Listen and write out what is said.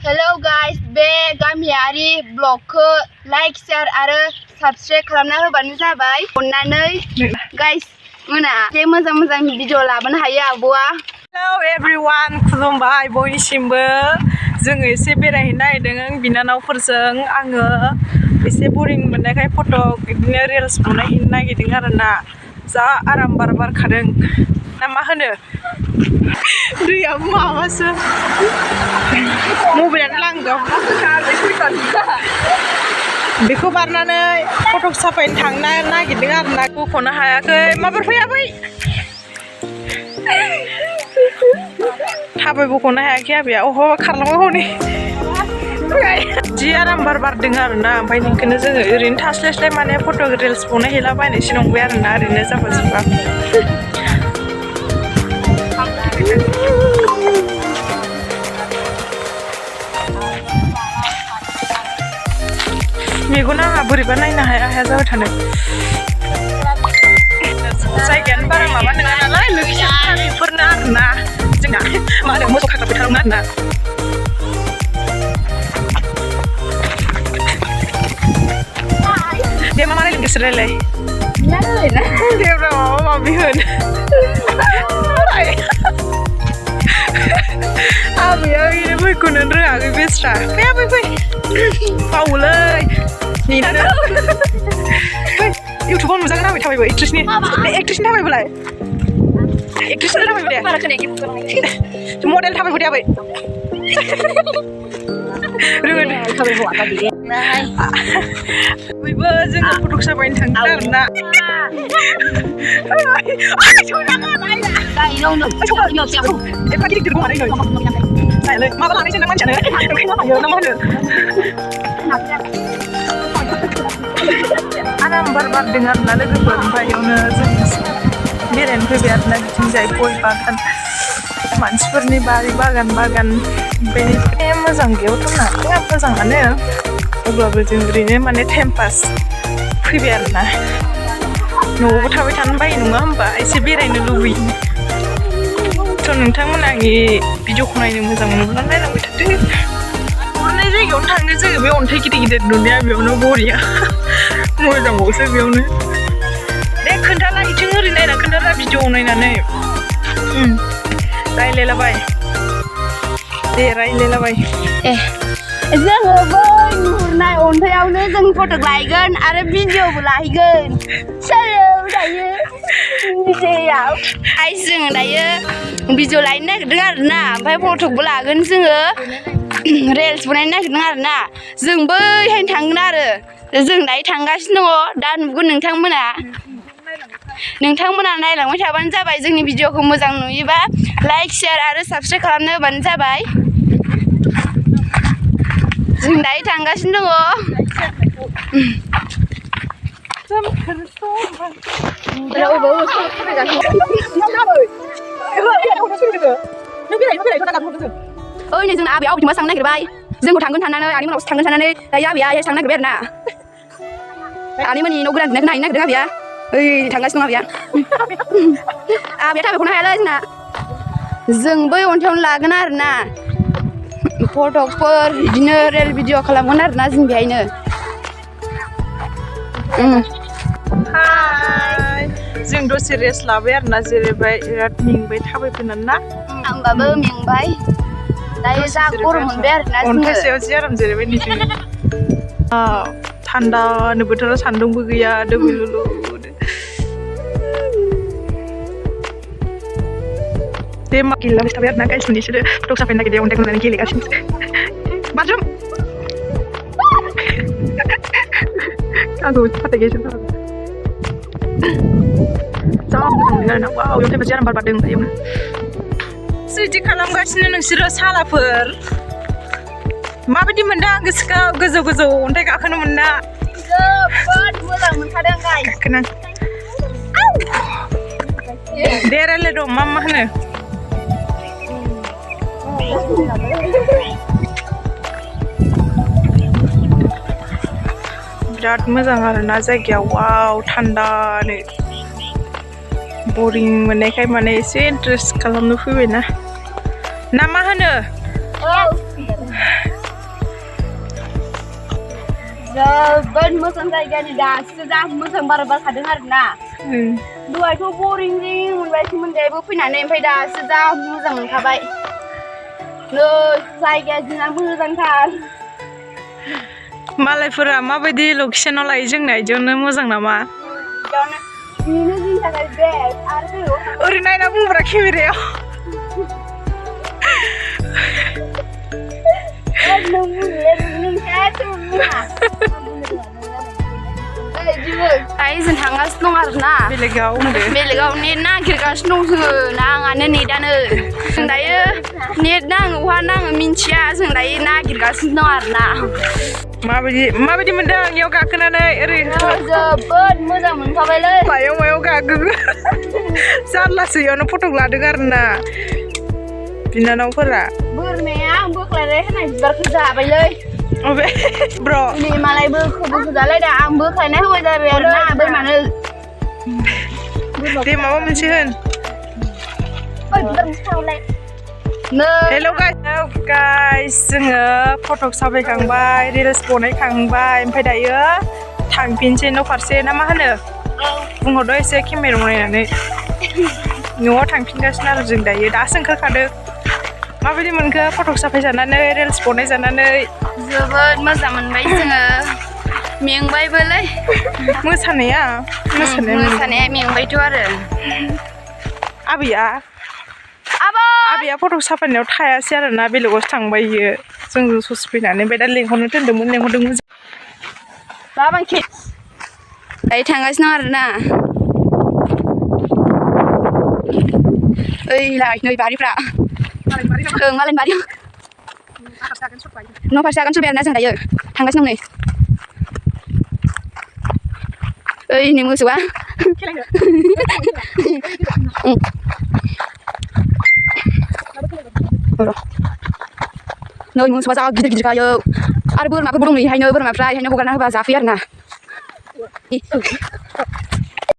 Hello guys बे गामियारि ब्लगखौ लाइक शेयार आरो साबस्क्राइब खालामना होबानो जाबाय अन्नानै गाइस मोना जे मोजां भिडिअ लाबोनो हायो आब'आ। हेलो एवरीवन खुलुमबाय बयनिसिमबो जोङो एसे बेरायहैनो नागिरदों बिनानावफोरजों आङो एसे बरिं मोननायखाय फट' बिदिनो रिल्स बनायहैनो नागिरदों आरोना जा आराम बार बारखादों ना मा होनो दैयाबो माबासो मबाइलानो लांदों बेखौ बारनानै फट' साफायनो थांनो नागिरदों आरोना बख'नो हायाखै माबार फैयाबै थाबाय बख'नो हायाखै आबैया अह खारलांबाय हनै जि आराम बार बारदों आरोना ओमफ्राय बेखौनो जोङो ओरैनो थास्लायस्लाय माने फट' रिल्स बनायहैला बायनायसो नंबाय आरोना ओरैनो जाबा जुबा मेगन आंहा बोरैबा नायनो हाया जाबाय थानो जायगायानो बारा माबा नङा नालाय लोखिसाफोरा बेफोरनो आरोना जोंना मा होनो मोसौ खाग्राबाय थादोंमोन आरोना दे मा रायलायनो गोसो रायलाय दे माबा माबि होन आबैया बेनो फैखौनो रोङाखै बेस्रा फै आबै फै बावोलै नेनानै इउटुबाव नुजागोन आबै थाबायबो एक्ट्रिसनि थाबायबोलाय एक्ट्रिसनि थाबायबो दे मडेल थाबायबो दे आबै बयबो जोङो फटक साफायनो थांदों आरोना एफा गिदिर दं आरो नै माबा लानायसो नों मानसियानो हायो ना मा होनो आराम बार बारदों आरोना लोगोफोर ओमफ्राय बेयावनो जों बेरायनो फैबाय आरोना बिथिंजाय गय बागान मानसिफोरनि बारि बागान बेनिफ्राय मोजां गैयावथ' नाया मोजाङानो अब्लाबो जों ओरैनो माने टाइम पास फैबाय आरोना न'आवबो थाबाय थानो बायो नङा होमबा एसे बेरायनो लुबैयो थ' नोंथांमोना आंनि भिडिअखौ नायनो मोजां मोनोब्ला नायलांबाय थादो गुरनाय जायगायावनो थाङो जोङो बे अन्थाइ गिदिर नुनाया बेयावनो बरिया मोजांबावसो बेयावनो दे खोन्थाला इथिं ओरै नायना खोन्थाला भिडिअ नायनानै रायलायलाबाय दे रायलायलाबाय जोङो बै नुहुरनाय अन्थाइयावनो जों फट' लाहैगोन आरो भिडिअबो लाहैगोन दायो जोङो दायो भिडिअ लायनो नागिरदों आरोना ओमफ्राय फट'बो लागोन जोङो रिल्स बनायनो नागिरदों आरोना जों बैहायनो थांगोन आरो जों दायो थांगासिनो दङ दा नुगोन नोंथांमोना नायलांबाय थाबानो जाबाय जोंनि भिडिअखौ मोजां नुयोबा लाइक शेयार आरो साबस्क्राइब खालामनो होबानो जाबाय जों दायो थांगासिनो दङ ओइ नै जोंना आबैया अबेथिंबा थांनो नागिरबाय जोंखौ थांगोन साननानै आनै मोनावसो थांगोन साननानै दायो आबैया थांनो नागिरबाय आरोना आनैमोननि न' गोदान लुनायखौ नायनो नागिरदों आबैया ओइ थांगासिनो दं आबैया थाबायखौनो हायालै जोंना जों बै अन्थाइयावनो लागोन आरोना फटकफोर बिदिनो रिल भिडिअ खालामगोन आरोना जों बेहायनो हाय जों दसे रेस्ट लाबाय आरोना जेरैबाय बिराद मेंबाय थाबायफैनानै ना आंबाबो मेंबाय दायो जा गरम मोनबाय आरोना अन्थाइ सायाव जि आराम जेरैबाय निजों थान्दानो बोथोराव सान्दुंबो गैया दोबैलुलु दे मा गेलेलाबाय थाबाय आरोना गाइस बिसोरो फटक साफायनो नागिरदों अन्थाइखौ नुनानै गेलेगासिनो बाज्रुम आंखौ फाथायगासिनो जा मोजां मोनो आरोना वाव अन्थाइ बायदि आराम बार बारदों बेयावनो बिदि खालामगासिनो नोंसोरो सालाफोर माबायदि मोनदों गोसोखौ गोजौ अन्थाइ गाखोनो मोनना जोबोद मोजां मोनखादों गाइस गाखोना दे रायलाय दं मा होनो बिराद मोजां आरोना जायगाया वाव थान्दानो बरिं मोननायखाय माने एसे इन्ट्रेस्ट खालामनो फैबायना ना मा होनो जोबोद मोजां जायगानि दासो जा मोजां बार बारखादों आरोना दहायथ' बरिं रिं मोनबायसोमोन बेबो फैनानै ओमफ्राय दासो जा मोजां मोनखाबाय नै जायगाया जोंना मोजांथार मालायफोरा माबायदि लकेसनाव लायो जोंना इदियावनो मोजां नामा बेनो जोंनि थाखाय बेस्ट आरो ओरै नायना बुंब्रा केमेरायाव दायो जों थांगासिनो दं आरोना बेलेगाव नेट नागिरगासिनो दं जोङो नाङानो नेटानो जों दायो नेट नाङो बहा नाङो मिन्थिया जों दायो नागिरगासिनो दं आरोना माबायदि मोनदों इयाव गाखोनानै ओरै जोबोद मोजां मोनखाबायलै मायाव गाखो जारलासो इयावनो फटक लादों आरोना बिनानावफोरा बोरमाया आं बोख्लायनाय होनाय बिबारखौ जाबायलै अबे ब्र नै मालाय बोखो जालायदा आं बोख्लायनाय होबाय जाबाय आरोना बोरमानो दे माबा मोनसे होन हेल' गाइस जोङो फटक साफायखांबाय रिल्स बनायखांबाय ओमफ्राय दायो थांफिनसै न' फारसे ना मा होनो बुंहरदो एसे केमेरायाव नायनानै न'आव थांफिनगासिनो आरो जों दायो दासो ओंखारखादों माबायदि मोनखो फटक साफायजानानै रिल्स बनायजानानै जोबोद मोजां मोनबाय जोङो मेंबायबोलै मोसानाया मेंबायथ' आरो आबैया फटक साफायनायाव थायासै आरोना बेलेगावसो थांबाय इयो जोंजों ससे फैनानै ओमफ्राय दा लेंहरनो दोनदोंमोन बाबांखि दायो थांगासिनो दं आरोना ओइ नै बारिफ्रा मालायनि बारियाव न' फारसे आगान सुरबाय आरोना जों दायो थांगासिनो दं नै ओइ नै मोसौआ नै मोसौआ जा गिदिर खायो आरो बोरमाफोरबो दं नैहायनो बोरमाफ्रा इहायनो हगारना होबा जाफैयो आरोना